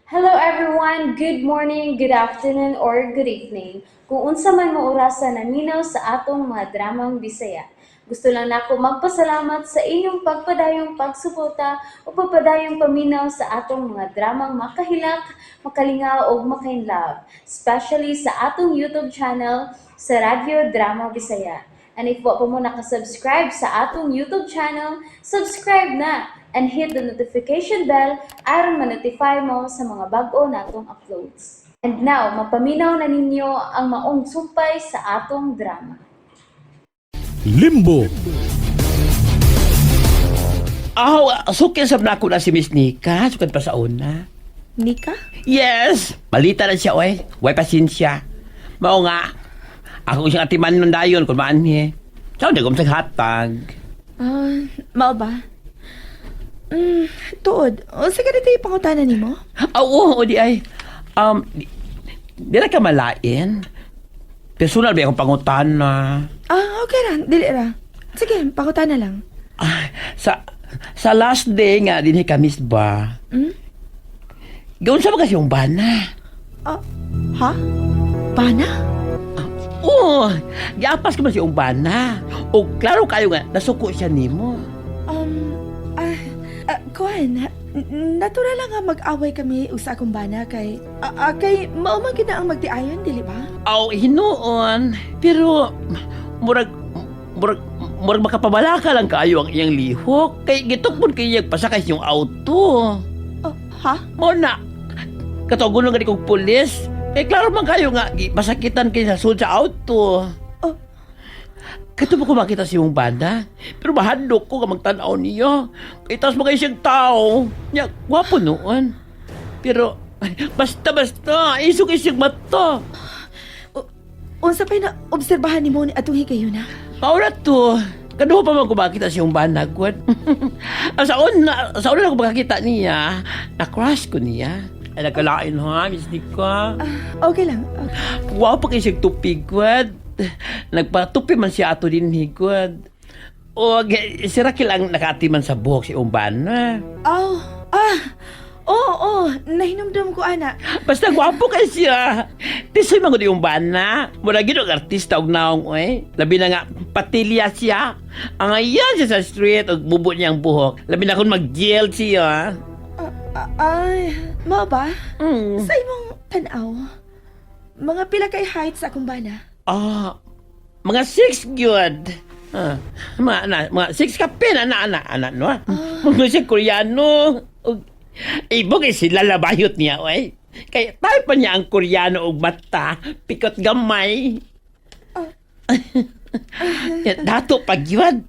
Hello everyone! Good morning, good afternoon, or good evening. Kung unsa man mo orasa naminaw sa atong mga dramang Bisaya. Gusto lang nako magpasalamat sa inyong pagpadayong pagsuporta o pagpadayong paminaw sa atong mga dramang makahilak, makalingaw ug makainlove, especially sa atong YouTube channel sa Radyo Drama Bisaya. And if wa pa mo nakasubscribe sa atong YouTube channel, subscribe na and hit the notification bell aron ma-notify mo sa mga bag-o natong uploads. And now, mapaminaw na ninyo ang maong sumpay sa atong drama. Limbo. Aw, sukin sab nako na si Miss Nika. Sukad pa sa una. Nika? Yes! Balita na siya, oy. Way pasensya. Mao nga. Ako siyang atiman nun dayon kung maanhi. Sao di ko hatag. Ah, mao ba? Tuod. Unsa ka dito pangutana nimo? Aw, oo, di ay. Di na ka malain. Personal ba akong pangutana? Ah, okay ra. Dili ra. Sige, pangutana lang. Ah, sa last day nga dinhi ka, Miss ba? Hmm? Gawin sa ba kasi yung bana? Ah, ha? Bana? Oo, giapas ko man si bana. O klaro kayo nga, nasuko siya nimo. Um, ah, ah, kuan, natural lang nga mag-away kami usa akong bana kay kay mao man gid na ang magtiayon, dili ba? Aw, hinuon. Pero, murag makapabalaka lang kayo ang iyang lihok. Kay gitukmon kay iyang pasakay yung auto. Oh, ha? Mo na, katagulo nga di kong pulis. Kay klaro man kayo nga, pasakitan kay sa sud sa auto. Oh. Kato ba ko makita si iyong banda? Pero mahadlok ko nga magtanaw niyo. Kay taas mo kayo siyang tao. Nya, gwapo noon. Pero, basta basta, isog isog mata. Unsa pa'y na obserbahan nimo ni atong higayuna? Maura to. Kaduha pa man ko makita siyang banagwad. Sa una ko makakita niya, na-crush ko niya. Ay, nagkalain ha, Miss Nika. Okay lang. Okay. Wow pa kayo siyang tupig, gwad. Nagpatupi man siya ato din, gwad. O, si Raquel ang nakaatiman sa buhok si Umbana. Oh, ah. Oo, oh, nahinumdum ko ana. Basta gwapo kay siya. Tisoy man gud yung bana. Mura gid og artista og naong oy. Labi na nga patilya siya. Ang ayan siya sa street og bubo niyang buhok. Labi na kung mag-gel siya. Ah, ay, mao ba? Mm. Sa imong tan-aw, mga pila kay height sa akong bana? Ah, mga 6 gyud. Ah, mga ana, mga 6 ka pin ana ana ana no. Mga siya Koreano. Og ibo kay sila labayot niya oy. Kay type pa niya ang Koreano og mata, pikot gamay. Ya, dato pa gyud.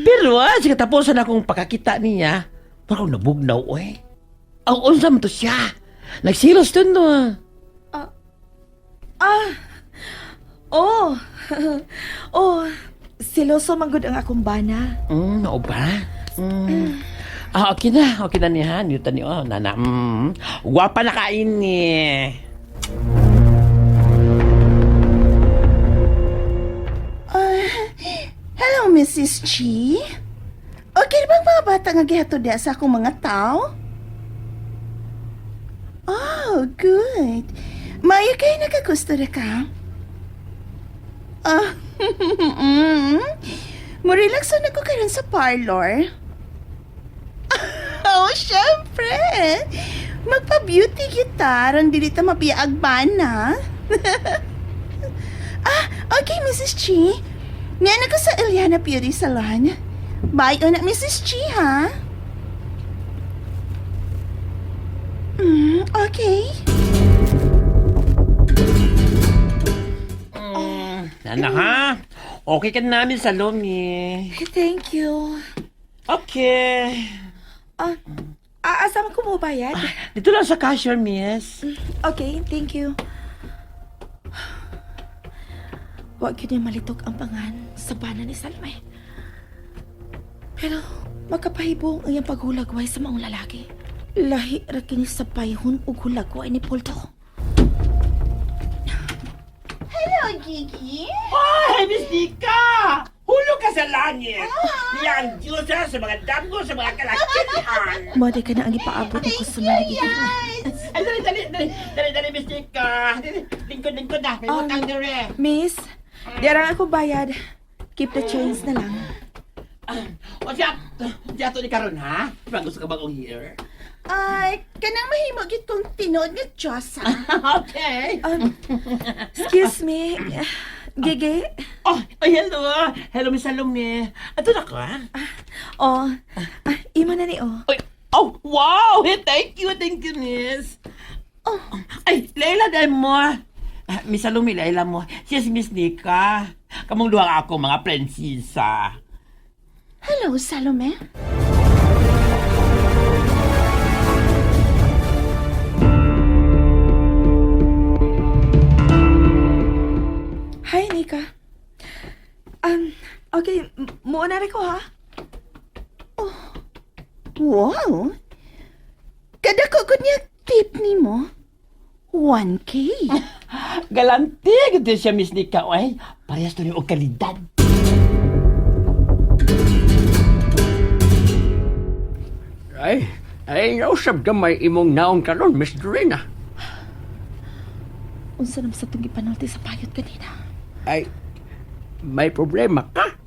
Pero sa katapusan akong pakakita niya, parang nabugnaw oy. Ang unsa man to siya. Nagsilos dun no. Ah, oh, oh, siloso man gud ang akong bana. Oo ba? Mm. Ah, okay na. Okay na niya. Newton ni oh, nana. Gwapa na kain ni. Hello, Mrs. Chi. Okay bang mga bata nga gihatod diha sa akong mga tao? Oh, good. Maayo kayo nakagusto ra ka? Ah, Mo-relax na ko karon sa parlor. Oh, syempre. Magpa-beauty kita aron dili ta mabiag na. Ah, okay, Mrs. Chi. Niyan ako sa Eliana Beauty Salon. Bye una, Mrs. Chi, ha? Okay. Nana ha? Okay ka namin sa Lomi. Thank you. Okay. Ah, asa man ko mo bayad? Dito lang sa cashier, miss. Okay, thank you. Wa gyud niya malitok ang pangan sa bana ni Salme. Pero makapahibong ang iyang paghulagway sa maong lalaki. Lahi ra kini sa bayhon ug hulagway ni Poldo. Hello, Gigi. Ay, Miss Nika! Hulog ka sa langit. Niya ang Diyosa sa mga damgo sa mga kalakitan. Mo ka na ang ipaabot ako sa mga gigi. Ay, dali, dali, dali, dali, dali, Miss Nika. Dali, lingkod, lingkod na. May utang dire. Miss, di arang ako bayad. Keep the change na lang. O siya, siya to ni karon ha? Diba gusto ka bagong here? Ay, kanang mahimo gid kong tinuod nga Diyosa. Okay. Excuse me. Gigi? Oh, oh, hello. Hello, Miss Salome. Ato na ka? Oh, ah, imo na ni oh. Oy, oh, wow! Hey, thank you, miss. Oh, ay, Leila, dahil mo. Ah, Miss Salome, Leila mo. Siya si Miss Nika. Kamong duha ako, mga prinsesa. Hello, Salome. Hi, Nika. Okay, muuna rin ko ha. Wow! Kadako gud niya tip nimo. 1K. Galante, gud siya, Miss Nika. Oy, parehas to ni og kalidad. Ay, ay, nausab gamay imong naong karon, Miss Dorina. Unsa naman sa itong gipanulti sa payot kanina? Ay, may problema ka?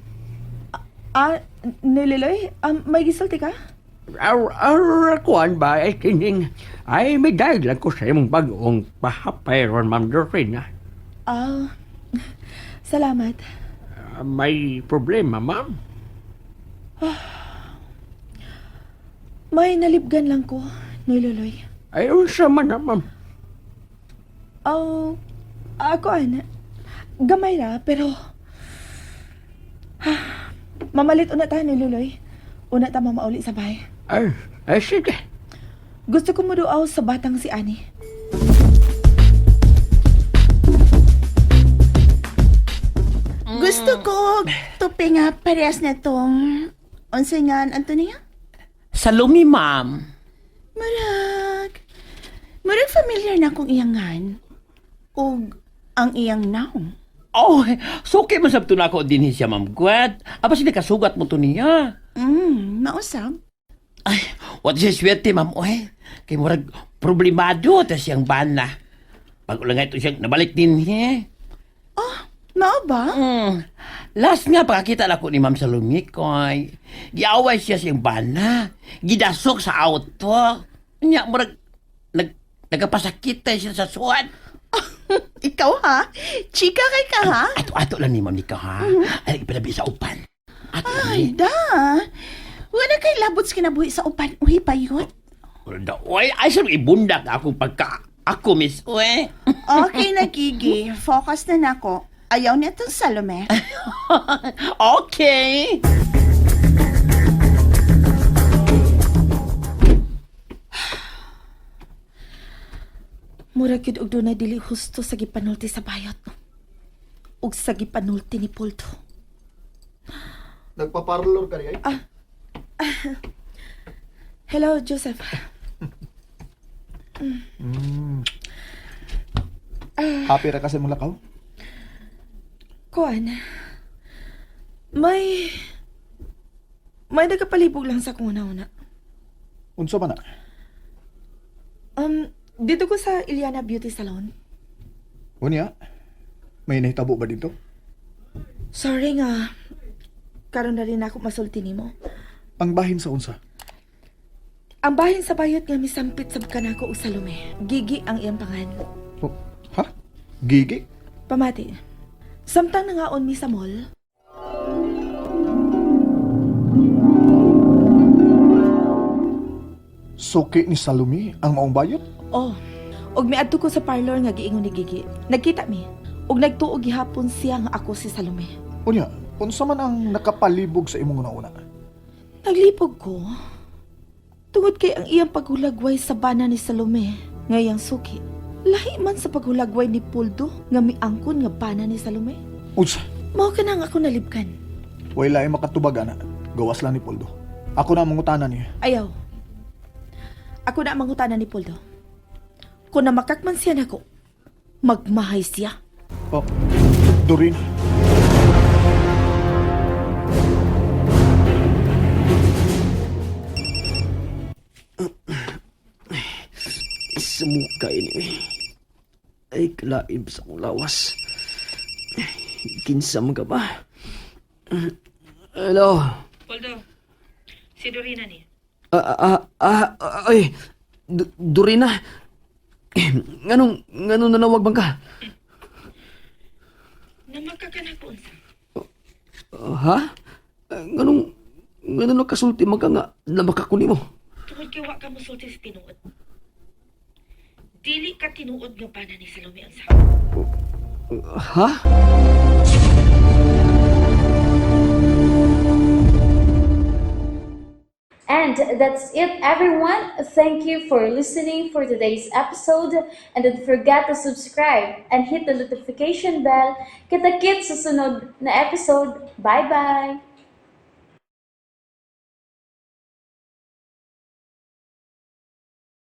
Ah, Nililoy, may gisulti ka? Ar, ar, kuan ba, ay kining, ay, may dahil lang ko sa imong bagong pahapay ron, Ma'am Dorina. Ah, salamat. Ah, may problema, ma'am? May nalibgan lang ko, Nililoy. Ay, unsa man na, ma'am? Oh, ako ana. Gamay ra, pero... Mamalit una ta, Nililoy. Una ta mamauli sa bahay. Ay, ay, sige. Gusto ko muduaw sa batang si Ani. Gusto ko tupi nga parehas na tong unsa nga Antonia? Salome, ma'am. Murag. Murag familiar na akong iyangan. Og ang iyang naong. Oh, suki man sabto na ako din siya, ma'am Gwet. Aba sila kasugat mo to niya. Mausab. Ay, what siya swerte, ma'am, oy. Kay murag problemado ta siyang bana. Pag ulang ito siyang nabalik din, he. Mao ba? Last nga, pakakita na ko ni Ma'am Salome, koy. Giaway siya siyang bana. Gidasok sa auto. Nya, murag, nagapasakit tayo siya sa suwat. Ikaw ha? Chika kay ka ha? Ato-ato lang ni Ma'am Nika, ha? Ay, ipalabi sa upan. Ato lang Ay, ni. da. Wala kay labot sa kinabuhi sa upan. Uy, payot. Wala, Oy, ay, sir, ibundak akong pagka... Ako, miss, oy. Okay na, Gigi. Focus na nako. Ayaw niya itong Salome. Okay. Murag yun og dunay dili husto sa gipanulti sa bayot. Ug sa gipanulti ni Poldo. Nagpaparlor ka rin ay? Hello, Joseph. Happy ra kasi mong lakaw? Kuan. May... May nagkapalibog lang sa akong una-una. Unsa man na? Dito ko sa Iliana Beauty Salon. Unya, may nahitabo ba dito? Sorry nga. Karon na rin ako masulti nimo. Ang bahin sa unsa? Ang bahin sa bayot nga misampit sa kanako og Salome. Gigi ang iyang pangan. Oh, ha? Gigi? Pamati. Samtang nangaon mi sa mall, Suki ni Salome ang maong bayot? Oh, og miadto ko sa parlor nga giingon ni Gigi. Nagkita mi. Og nagtuo gihapon siya nga ako si Salome. Unya, unsa man ang nakapalibog sa imong una-una? Naglipog ko. Tungod kay ang iyang paghulagway sa bana ni Salome, nga iyang suki. Lahi man sa paghulagway ni Puldo nga miangkon nga bana ni Salome. Unsa? Mao ka na nga ako nalibkan. Way lain makatubag ana. Gawas lang ni Poldo. Ako na ang mangutana niya. Ayaw. Ako na ang mangutana ni Puldo. Kung namakakman siya nako, magmahay siya. Oh, Doreen. Samuka ini. Ay, kalaib sa akong lawas. Kinsa man ka ba? Hello? Poldo, si Dorina ni. Ah, ah, ah, ah, ay, Dorina. Nganong nanawag bang ka? Namakakanak ko unsa. Ah, ha? Ah, Nganong nakasulti man ka nga na makakuni mo? Tungod kay wa ka mosulti sa tinuod. Dili ka tinuod nga bana ni Salome unsa. Ha? And that's it, everyone. Thank you for listening for today's episode. And don't forget to subscribe and hit the notification bell. Kita-kits sa sunod na episode. Bye-bye!